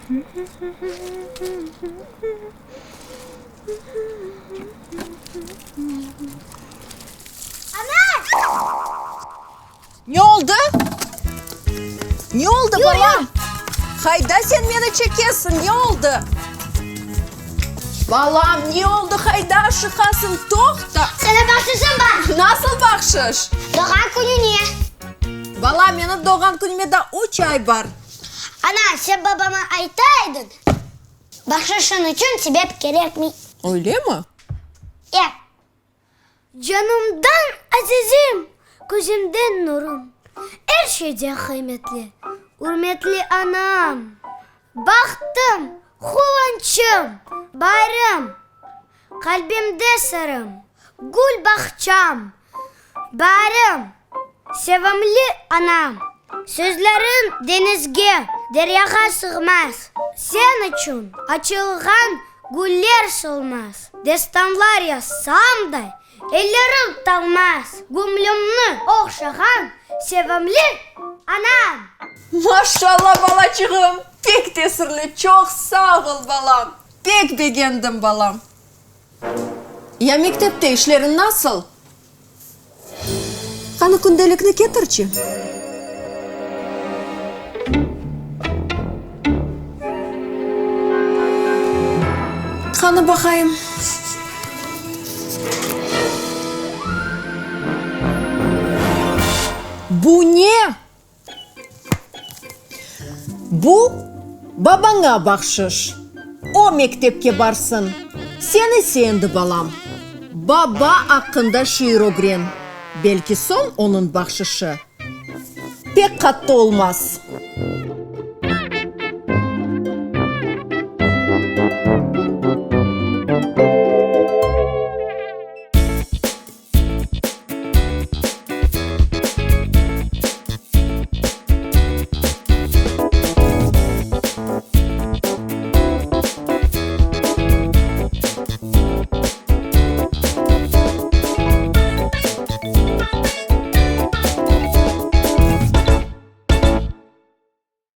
Ne oldı? Ne oldı, balam? Qayda sen meni çekesiñ, ne oldı? Balam, ne oldı, qayda aşıqasıñ, toqta! Sana bahşışım bar! Nasıl bahşış? Doğğan kününe! Balam, menim doğğan künüme daa üç ay bar. Ana, sen babama ayta ediñ, bahşışıñ içün sebep kerekmey. Öylemi? E. Canımdan azizim, közümden nurum, er şeyden qıymetli, ürmetli anam. Bahtım, quvançım, baarım, qalbimde sırım, gül bağçam, baarım, sevimli anam. Sözleriñ deñizge, deryağa sığmaz, sen içün açılğan güller solmaz. Destanlar yazsam da, ellerim talmaz, göñlümni ohşağan sevimli anam. Maşalla, balaçığım, pek tesirli, çoq sağ ol, balam, pek begendim, balam. Ya mektepte işleriñ nasıl? Qanı kündelikni ketirçi. Qanı baqayım. Bu ne? Bu, babaña bahşış. O mektepke barsın. Sen ise endi, balam, baba aqqında şiir ögren. Belki soñ onıñ bahşışı pek qattı olmaz.